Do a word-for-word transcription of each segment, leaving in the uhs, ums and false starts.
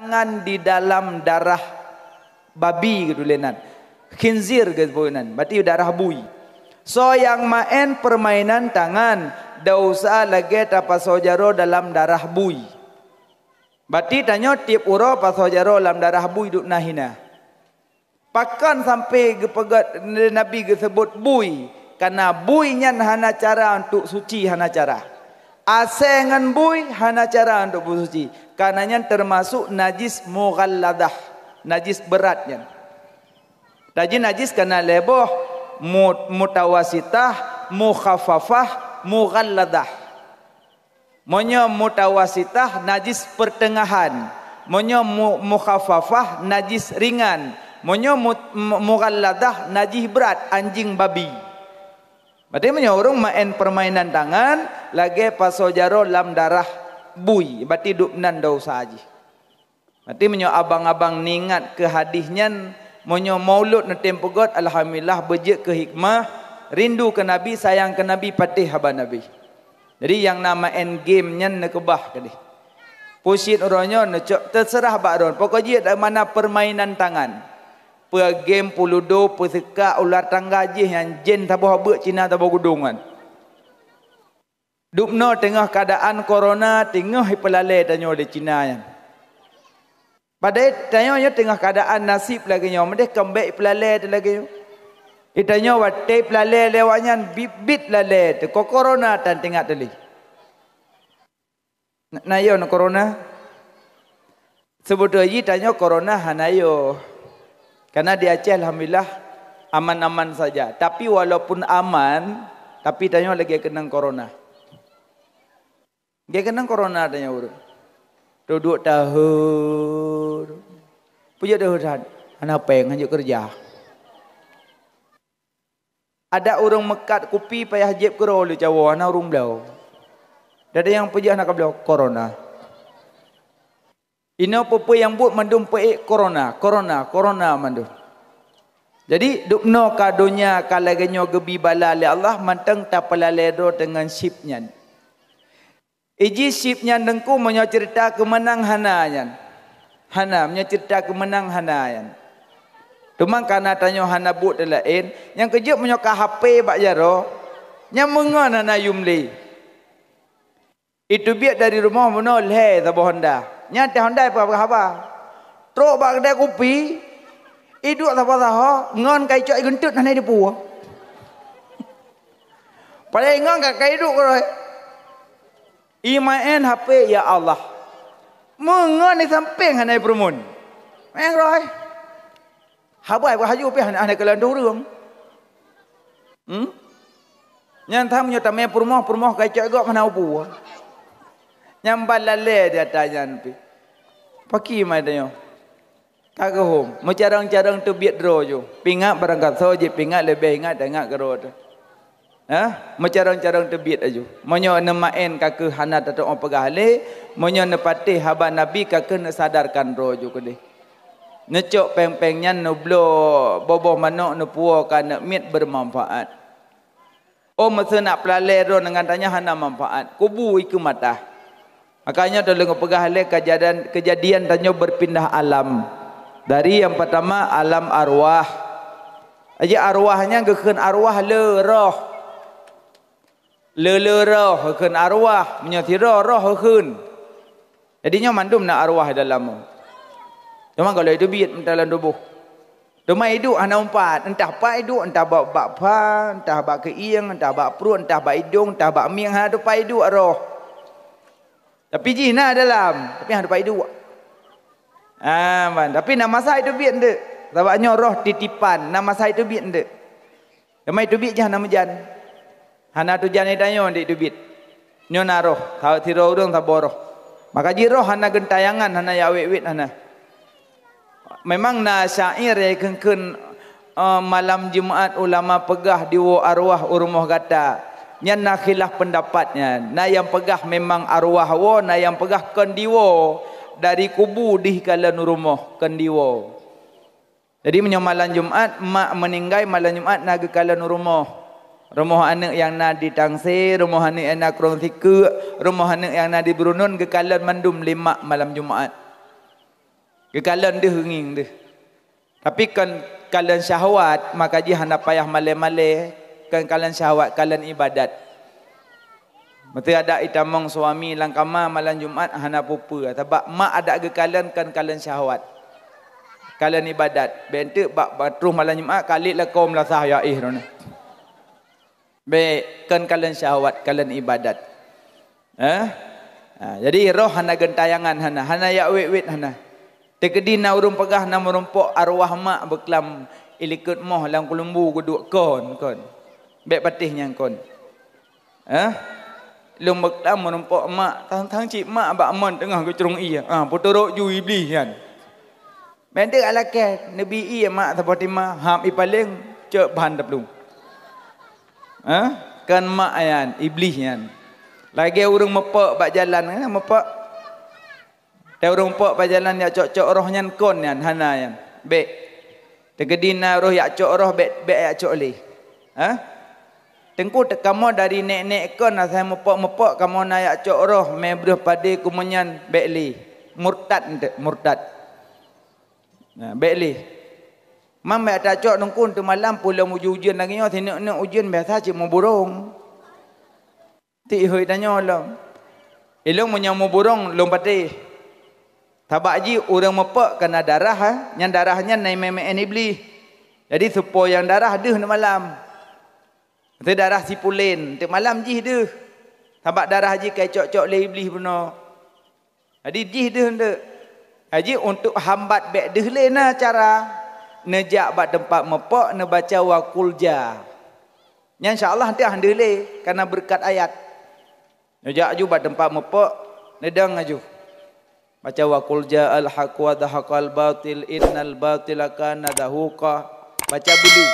tangan di dalam darah babi geutulénan. Khinzir geutulénan, berarti darah bui. Soe nyang maén peurmainan tangan, desya lagée tapasoe jaroe dalam darah bui. Berarti tanyoe tieb uroe pasoe jaroe lam darah bui dum na hina. Pakon sampai geupeugét Nabi geuseubut bui? Karena bui nyan hana cara untuk suci, hana cara. Asée ngon bui hana cara untuk beusuci. Karena nyan termasuk najis mughalladah, najis berat nyan. Taji najis kana lhée boh, mu-, mutawasitah, mukhaffafah, mughalladah. Meunyoe mutawasitah, najis pertengahan. Meunyoe mu-, mukhaffafah, najis ringan. Meunyoe mu-, mu-, mughalladah, najis berat, anjing babi. Berarti meunyoe ureuëng maén permainan tangan, lagée pasoe jaroe lam darah bui, berarti dum nan desya jih. Berarti meunyoe abang-abang ingat keu hadis nyan, meunyoe mulod neutem peugét, alhamdulillah, beujeuet keu hikmah, rindu keu Nabi, sayang keu Nabi, patéh haba Nabi. Jadi nyang na maén game nyan neukeubah keudeh. Pusien uroe nyoe neucok, teuseurah bak droe. Pokok jih mana permainan tangan. Peue game, peue ludo, peue seukak, ular tangga jih nyang jen saboh beuk Cina saboh gudong nyan. Dubnoe teungoh keuadaan korona teungoh ipeulalée tanyoe lé Cina nyan. Padahai tanyoe nyoe teungoh keuadaan naseb lagée nyoe, meudeh kon bék ipeulalée teuh lagée nyoe. Di tanyoe watée ipeulalée lé awaknyan bit-bit lalée teuh, ko korona tan teuingat teuh lé. Na, na yo na korona? Seubeutôi jih tanyoe korona hana yo. Karena di Aceh alhamdulillah aman-aman saja. Tapi walaupun aman, tapi tanyoe lagée keunong korona. Lagée keunong korona tanyoe ureuëng. Tuduek tahun. Peujeuet tahun hana péng, hanjeuet keureuja. Ada ureuëng meukat kupi payah jieb keudroe lé cawoe, hana ureuëng bloe. Ada nyang peujeuet hana kabloe, korona. Inoe peue-peue nyang buet mandum peuék korona, korona, korona mandum. Jadi, dubnoe ka donya ka lagée nyoe geubi bala lé Allah, mantong tapeulalée droe deungon chip nyan. Iji chip nyan Teungku meunyoe ceurita keumeunang hana nyan. Hana, meunyoe ceurita keumeunang hana nyan. Teuma kana tanyoe hana buet laén, nyang keujeuet meunyoe ka H P bak jaroe, nyan meungon hana yum lé. Iteubiet dari rumoh meunoe lhée saboh honda. Nyan teuh honda peugah haba. Trok bak keudai kupi, iduek saboh saho, ngon ka icok igeunteut hana dipuwoe. Padahai ngon ka, ka iduek keudroe. Imaén H P, ya Allah. Meungon di sampéng hana ipeureumeun. Maén keudroe. Haba haju pih hana, hana keulan ureuëng. Hmm? Nyan tham nyoe tamé peurumoh, peurumoh ka icok gob hana upu. Nyan ban lalée di ata nyan pih. Paki mai tanyoe. Ka geuhom, meucarang-carang teubiet droe ju. Pingat barang gasoe jih, pingat leubeh ingat, ingat keudroe teuh. Hah? Meucarang-carang teubiet aju. Meunyoe neumaén ka keuh hana tateuoh peugah lé, meunyoe neupatéh haba Nabi ka keuh neusadarkan droe ju keudeh. Neucok péng-péng nyan neubloe boboh manok neupuwoe ka aneuk miet beumanfaat. Oh, meuseu nak peulalée droe ngon tanyoe hana manfaat. Kubu ikeu mata. Makanya teuh lôn peugah lé kejadian, kejadian tanyoe berpindah alam. Dari yang pertama alam arwah. Aja arwah nyan geukheun arwah le roh. Le, le roh geukheun arwah, meunyoe sidroe roh geukheun. Jadi nyoe mandum na arwah di dalam. Cuma kalau itu biet meudalam tuboh. Teuma iduek hana umpat, entah pat iduek, entah bak, bak pha, entah bak keuieng, entah bak pruet, entah bak idong, entah bak mieng, hana teupat iduek roh. Tapi jih na dalam, tapi hana teupat iduek. Ah, ban. Tapi na masa itu biet ndeuk. Sabab nyoe roh titipan, na masa itu biet ndeuk. Teuma itu biet jih hana meujan. Hana tujan ita nyoe ndeuk itu biet. Nyoe na roh, sidroe ureuëng saboh roh. Maka jih roh hana geuntayangan, hana ya wet-wet hana. Memang na syair nyang kheun-kheun, eh, malam Jumat ulama peugah diwoe arwah u rumoh gata. Nyan na khilaf pendapat nyan. Na nyang peugah memang arwah woe, na nyang peugah kon diwoe dari kubu dih kalon u rumoh kon diwoe. Jadi meunyoe malam Jumat, mak meuninggai malam Jumat na geukalon u rumoh. Rumoh aneuëk nyang na di Tangse, rumoh aneuëk nyang na Krueng Sikeuk, rumoh aneuëk nyang na di Brunun geukalon mandum lé mak malam Jumat. Geukalon deuh ngieng deuh. Tapi kon kalon syahwat, maka jih hana payah malée-malée, kon kalon syahwat, kalon ibadat. Meusé adak itamong suami lam kama malam Jumat hana peue-peue, sabab mak adak geukalon kon kalon syahwat. Kalon ibadat. Bék enteuk bak, bak troh malam Jumat, kalik lakoe meulasah ya éh droeneuh. Bék, kon kalon syahwat, kalon ibadat. Eh? Ha, jadi roh hana geuntayangan hana, hana yak wét-wét hana. Teukeudi na ureuëng peugah na meurumpok arwah mak beuklam ilikot moh lam keulumbu geuduek kon, kon. Bék patéh nyang kon. Eh? Lôn beuklam meurumpok mak, tang-tang cit mak bak mon teungoh geucrong ie. Ah, peuturok ju iblih nyan. Bék enteuk alakée neubi ie mak saboh tima, hab ipaleng, cok bahan taplueng. Ha? Kon mak nyan, iblih nyan. Lagée ureuëng meupok bak jalan, eh, meupok. Teu ureuëng meupok bak jalan yak cok-cok roh nyan kon nyan, hana nyan. Bék. Teukeudi na roh yak cok roh, bék, bék yak cok lé. Ha? Teungku, kamoe dari nek-nek kon asai meupok-meupok, kamoe na yak cok roh, mé breuh padé kumeunyan, bék lé. Murtad enteuk, murtad. Nah, bék lé. Mam bék tacok nungkun teumalam pulang ujeuen-ujeuen lagée nyoe, sineuk-neuk ujeuen biasa cit muburong. Tik hôi tanyoe lom. Ilong meunyoe muburong lom patéh. Sabab jih ureuëng meupok kana darah, eh, nyang darah nyan na imé-imé iblih. Jadi supaya nyang darah deuh neumalam. Teu darah si pulen, teumalam jih deuh. Sabab darah jih kai cok-cok lé iblih bunoe. Jadi jih deuh enteuk. Jadi untuk hambat bék deuh lé na cara. Neujak bak teumpat meupok, neubaca wa qul ja. Nyan insya Allah teuh han deuh lé, karena beureukat ayat. Neujak aju bak teumpat meupok, neudong aju. Baca wa qul ja'al haqq wa zahaqal batil innal batila kana zahuqa. Baca bulu.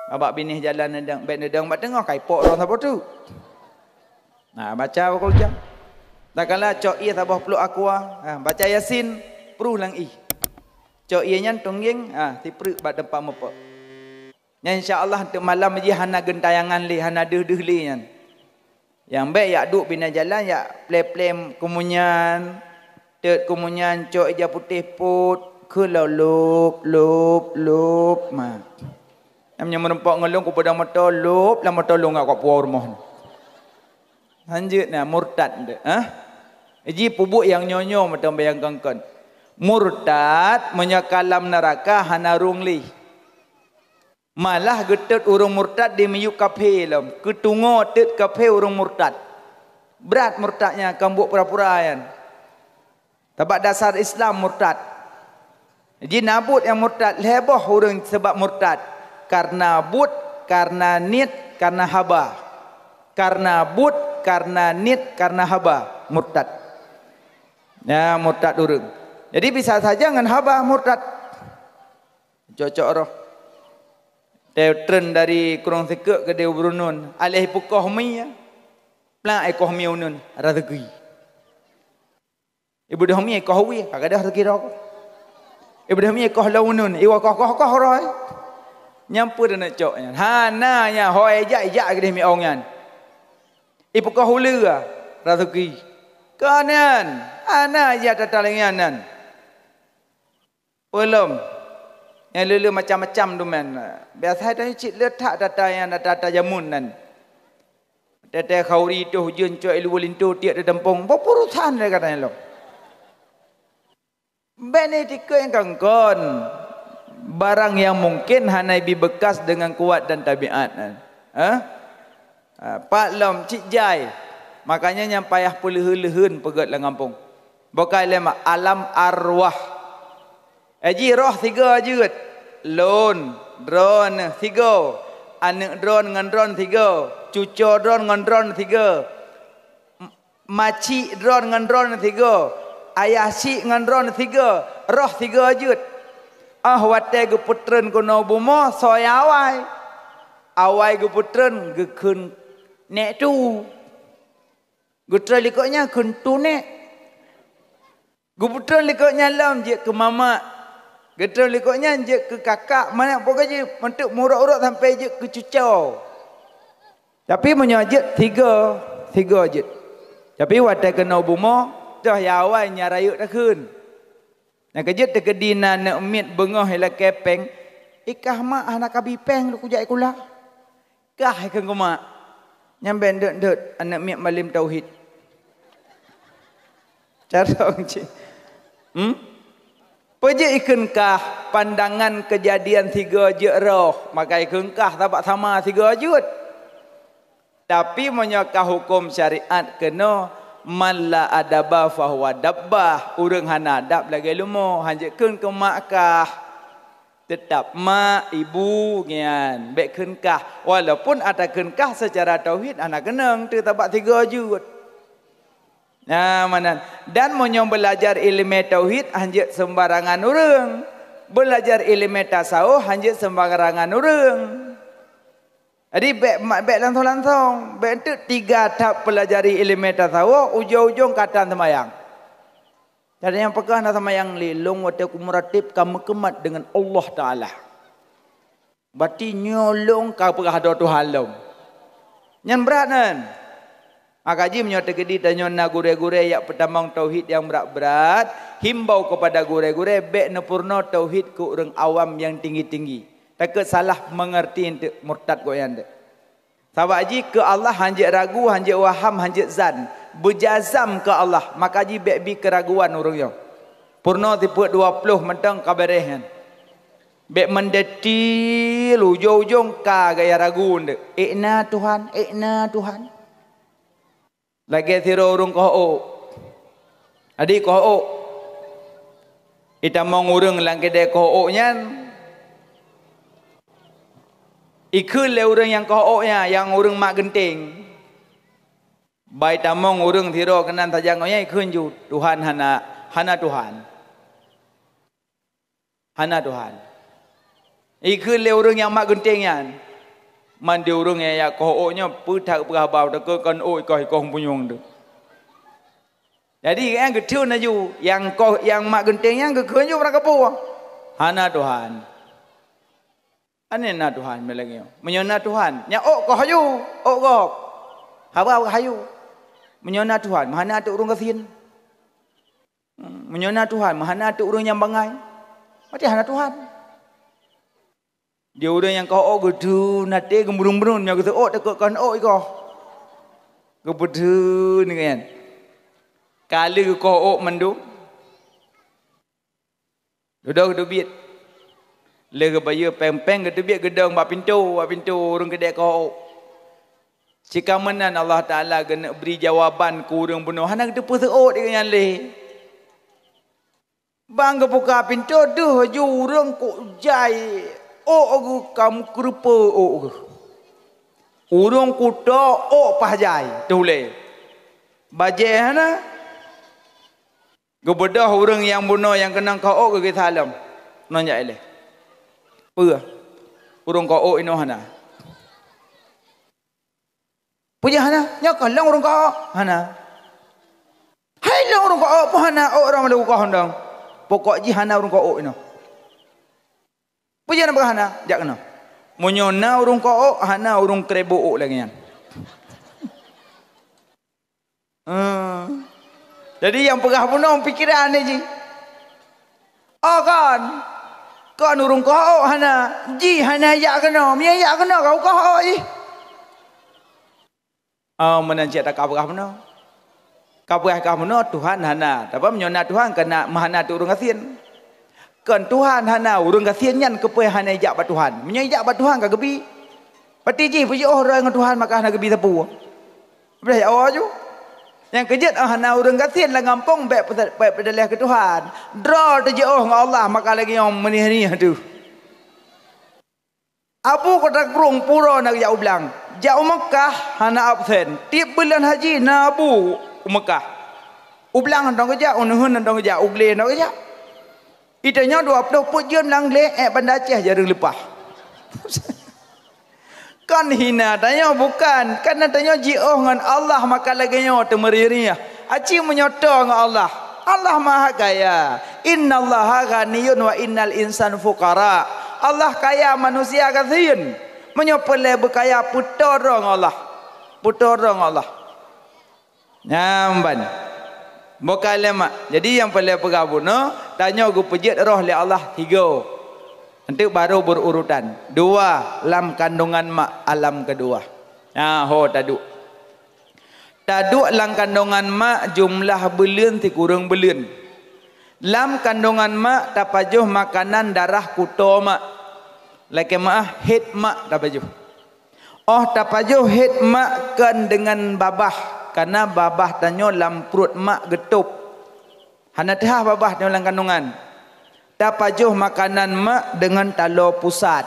Abak binéh jalan neudong, bék neudong bak teungoh, kai pok roh saboh tu. Nah, baca wa qul ja. Takala cok ie saboh pluek aqua, ha, baca Yasin, pruh lam ie. Cok ie nyan tunggeng, ha, sipreuk bak teumpat meupok. Nyan insya Allah teuk malam jih hana geuntayangan lé, hana deuh-deuh lé nyan. Nyang bék yak duek binéh jalan, yak plém-plém kumunyan, teut kumunyan cok ija putéh put, keu lop, lop, lop, ma. Nyang meunyoe meurumpok ngon lôn kupeudong moto, lop lam moto lôn ngak kok puwoe rumoh. Lanjut na murtad tu, ha? Ji pubuet nyang nyoe-nyoe mantong bayangkan kon. Murtad meunyoe ka lam neuraka hana rhueng lé. Malah geutot ureuëng murtad di miyueb kafé lom, keutungoe teut kafé ureuëng murtad. Brat murtad nyan, kon buet pura-pura nyan. Sabab dasar Islam murtad. Ji na buet nyang murtad, lhée boh ureuëng sabab murtad. Karena buet, karena niet, karena haba. Karena buet, karena niet, karena haba, murtad. Ya, murtad ureuëng. Jadi bisa saja ngon haba murtad. Cok-cok roh. Teu treun dari Krueng Sikeuk keudeh u Brunun, aléh ipukoh mi, plak ikoh mi unun, rezeki. Ibu doh mi ikoh wie, ka gadôh rezeki droe. Ibu doh mi ikoh lom unun, iwa koh-koh-koh roh. Nyan peue teuneuk cok nyan. Hana nyan, ho ijak, ijak keudeh mi ong nyan. Ipukoh uleue, rezeki. Kon nyan, hana ijak tata lagée nyan. Peulom. Nyang lé-lé macam-macam dumen. Biasa tanyoe cit le that data nyang data-data jameun nan. Teuntèe khauri toh ujeuen cok ilu linto tiek di teumpông. Beupurusan lé katanya lom. Bèk ni tikeue nyang kangkon. Barang nyang mungkin hana ibi beukas deungon kuat dan tabiat nan. Hah? Ha, pat lom cit jai. Makanya nyang payah peuleuheun-leuheun peugöt lam gampông. Bukai lé mak, alam arwah. Eh, ji roh sigoe jeuet. Lôn, droeneuh sigoe. Aneuk droen ngon droen sigoe. Cuco droen ngon droen sigoe. M-, macik droen ngon droen sigoe. Ayah sik ngon droen sigoe. Roh sigoe jeuet. Ah, watèe geupeutreun keunoe bumoe, soe awai. Awai geupeutreun geukheun nèk tu. Geutreun likot nyan kheun tu nèk. Geupeutreun likot nyan lom jeuet keu mamak. Geutreun likot nyan jeuet keu kakak, manyak boh gaji, meunteuk meurok-rok sampai jeuet keu cuco. Tapi meunyoe jeuet sigoe, sigoe jeuet. Tapi watèe keunoe bumoe, toh ya awai nyan rayeuk takheun. Nyang keujeuet teukeudi na aneuk miet beungoh ilakée péng, "Ikah mak, hana kabi péng lôn kujak sikula." "Kah," ikheun keu mak. "Nyan bék deuet-deuet aneuk miet malém tauhid." Carông cit. Hmm? Peue jeuet ikheun kah, pandangan keujadian sigoe jeuet roh, maka ikheun kah sabab sama sigoe jeuet. Tapi meunyoe ka huköm syariat keunoe, "Man la adaba fahuwa dabbah," ureuëng hana adab lagée leumo, hanjeuet kheun keu mak kah. Teutab mak, ibu ngian, bék kheun kah. Walaupun ata kheun kah seucara tauhid hana keunong teuh sabab sigoe jeuet. Nah, meunan. Dan meunyoe beulajar iéleumé tauhid hanjeuet seumbarangan ureuëng, beulajar iéleumé tasawuf hanjeuet seumbarangan ureuëng. Jadi bék, bék langsong-langsong, bék enteuk tiga that peulajari iéleumé tasawuf, ujong-ujong ka tan seumayang. Jadi nyang peugah na seumayang lé lôn watée kumeuratéb ka meukeumot deungon Allah Taala. Berarti nyoe lôn ka peugah droe Tuhan lom. Nyan brat nyan. Maka jih meunyoe teukeudi tanyoe na gurée-gurée jak peutamong tauhid nyang brat-brat, himbau keupada gurée-gurée bék neupeurunoe tauhid keu ureuëng awam nyang tinggi-tinggi. Takot salah meungeurti eunteuk, murtad gobnyan eunteuk. Sabab jih keu Allah hanjeuet ragu, hanjeuet waham, hanjeuet zan. Beujazam keu Allah, maka jih bék bi keuraguan ureuëng nyoe. Peurunoe sifeuet dua ploh mantong ka beureh nyan. Bék meudetil, ujong-ujong ka gaya ragu eunteuk. "Ék na Tuhan, ék na Tuhan." Lagée sidroe ureuëng koh ôk. Adik koh ôk. Itamong ureuëng lam keudée koh ôk nyan. Ikheun lé ureuëng nyang koh ôk nyan, nyang ureuëng mak geunteng. Bah itamong ureuëng sidroe keunan sajan ngon nyan, ikheun ju, "Tuhan hana, hana Tuhan." Hana Tuhan. Ikheun lé ureuëng nyang mak geunteng nyan. Man di ureuëng nyang jak koh ôk nyoe peue that peugah haba, takheun kon ôk ikoh, ikoh punyueng tu. Jadi, nyan geutheun laju, nyang koh, nyang mak geunteng nyan geukheun ju bak kapoe. Hana Tuhan. Aneuëk na Tuhan, meulagée nyoe. Meunyoe na Tuhan, nyan ôk koh aju, ôk gob. Haba hayu. Meunyoe na Tuhan, meuhana ateueh ureuëng gasien. Hmm, meunyoe na Tuhan, meuhana ateueh ureuëng nyang bangai. Berarti hana Tuhan. Di ureuëng nyang koh ôk geutheun até geumeureun-meureun, nyoe geuseuôt takheun kon ôk ikoh. Geupeutheun nyan. Ka lheueh geukoh ôk mandum. Dudoe geuteubiet. Lheueh geubayeue péng-péng geuteubiet geudong bak pintoe, bak pintoe ureuëng keudée koh ôk. Cit ka meunan Allah Taala geuneuk bri jawaban keu ureuëng bunoe hana geuteupeue seuôt di gobnyan lé. Ban geubuka pintoe deuh ju ureuëng kok jai ôk geuh ka meukeureupeue ôk geuh. Ureuëng kuto ôk paih jai, teuh ulée. Bajée hana. Geubeudôh ureuëng nyang bunoe nyang keunong koh ôk geugisa lom. Ngon jak ilée. Peue? Ureuëng koh ôk inoe hana. Peue jih hana? Nyoe koh lôn ureuëng koh ôk? Hana. Hai lôn ureuëng koh ôk, peue hana ôk droe meuleukoh dong? Pokok jih hana ureuëng koh ôk inoe. Peue jih hana peugah hana? Jak keunoe. Meunyoe na ureuëng koh ôk, hana ureuëng keureubeuk ôk lagée nyan. Hmm. Jadi nyang peugah bunoe pikiran jih. Oh kon. Kon ureuëng koh ôk hana. Jih hana jak keunoe. Meunyoe jak keunoe ka koh ôk jih. Oh, meunan cit ka peugah bunoe. Ka peugah ka bunoe Tuhan hana. Tapi meunyoe na Tuhan ka na meuhana ateueh ureuëng gasien. Kon Tuhan hana, ureuëng gasien nyan keupeue hana ijak bak Tuhan. Meunyoe ijak bak Tuhan ka geubi. Pati jih peujiôh droe ngon Tuhan maka hana geubi sapeue. Boleh awak ju. Nyang keujeuet, oh, hana ureuëng gasien lam gampông bék peusa-, bék peudaléh keu Tuhan. Droe teujiôh ngon Allah maka lagée nyoe meunieh-nieh teuh. Abu Kota Krueng pura na geujak u blang. Jak u Meukah hana absen. Tieb buleuen haji na abu u Meukah. U blang hana geujak, u neuheun hana geujak, u glé hana geujak. Ita nyoe dua ploh peuet jeuem lam glé ék Banda Aceh jareueng leupah. Kon hina tanyoe, bukan. Karena tanyoe jiôh ngon Allah maka lagée nyoe teumeurieh-rieh. Aci meunyoe toe ngon Allah. Allah Maha Kaya. Innallaha ghaniyun wa innal insan fuqara. Allah kaya, manusia gasien. Meunyoe peureulée beukaya, peutoe droe ngon Allah. Peutoe droe ngon Allah. Nyan ban. Bukan lé mak. Jadi nyang peureulée peugah bunoe, Tanyoe geupeujeuet roh lé Allah tiga. Nanti baru berurutan. Dua lam kandungan mak alam kedua. Ha, ho taduek. Taduek lam kandungan mak jumlah buleuen sikureueng buleuen. Lam kandungan mak tapajoh makanan darah kuto mak. Lakée meuah, hét mak tapajoh. Oh tapajoh hét mak kon deungon babah, karena babah tanyoe lam pruet mak geutôb. Hana teuhah babah tanyoe lam kandungan. Tapajoh makanan mak deungon taloe pusat.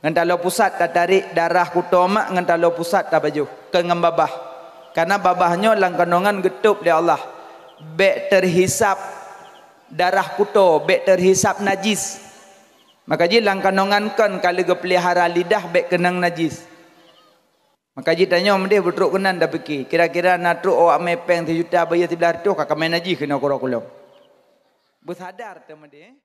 Ngon taloe pusat tatarek darah kuto mak ngon taloe pusat tapajoh, kon ngon babah. Karena babah nyoe lam kandungan geutôb lé Allah. Bék teuhisab darah kuto, bék teuhisab najis. Maka jih lam kandungan kon ka lheueh geupeulihara lidah bék keunong najis. Maka jih tanyoe meudeh beutrok keunan tapike, kira-kira na trok awak mé péng sijuta bayeue siblaih reutôh ka kamé najih keunoe keudroe kulom. Beusadar teumeudeh.